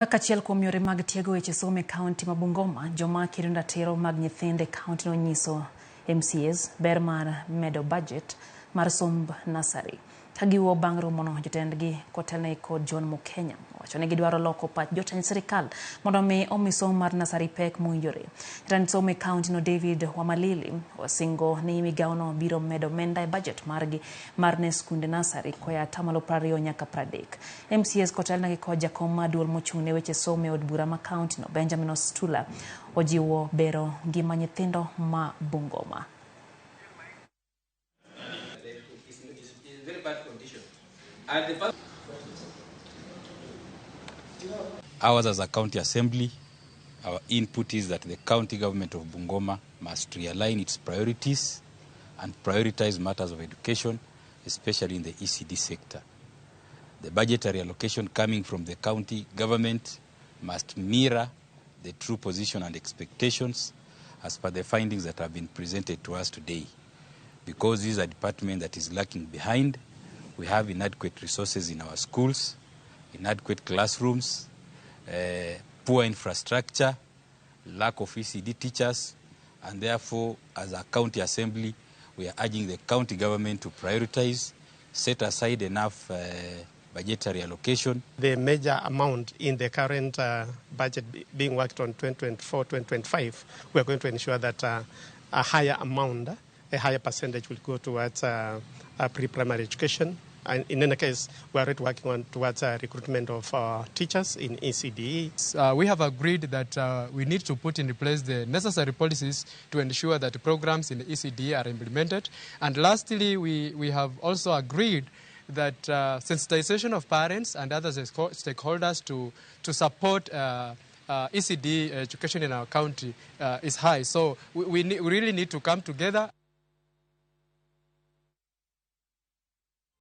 Kaka achiel kuom yore mag tiego weche somo e kaunti ma Bungoma, joma kedo ratiro mag nyithindo e kaunti nonyiso MCAs ber mar medo budget mar somb nursery. Ka giwuo bang' romono, jotendgi kotelnegi kod John Mukenya owacho ni gidwaro loko pach jotend sirikal mondo omi omi somo mar nursery pek mowinjore. Jatend somo e kaunti no David Wamalili osingo ni migawono biro medo omenda e budget margi mar ne skunde nursery koa atamalo 20 nyaka 30. MCAs kotelnegi kod jakom mar duol mochung' ne weche somo e od bura ma kaunti no Benjamin Ostula ojiwo bero ngima nyithindo ma Bungoma. Ours as a county assembly, our input is that the county government of Bungoma must realign its priorities and prioritize matters of education, especially in the ECD sector. The budgetary allocation coming from the county government must mirror the true position and expectations as per the findings that have been presented to us today. Because this is a department that is lacking behind, we have inadequate resources in our schools, inadequate classrooms, poor infrastructure, lack of ECD teachers, and therefore, as a county assembly, we are urging the county government to prioritize, set aside enough budgetary allocation. The major amount in the current budget being worked on 2024-2025, we are going to ensure that a higher amount, a higher percentage will go towards pre-primary education. And in any case, we are already working on towards recruitment of teachers in ECDE. We have agreed that we need to put in place the necessary policies to ensure that programs in the ECDE are implemented. And lastly, we have also agreed that sensitization of parents and other stakeholders to support ECD education in our county is high. So we really need to come together.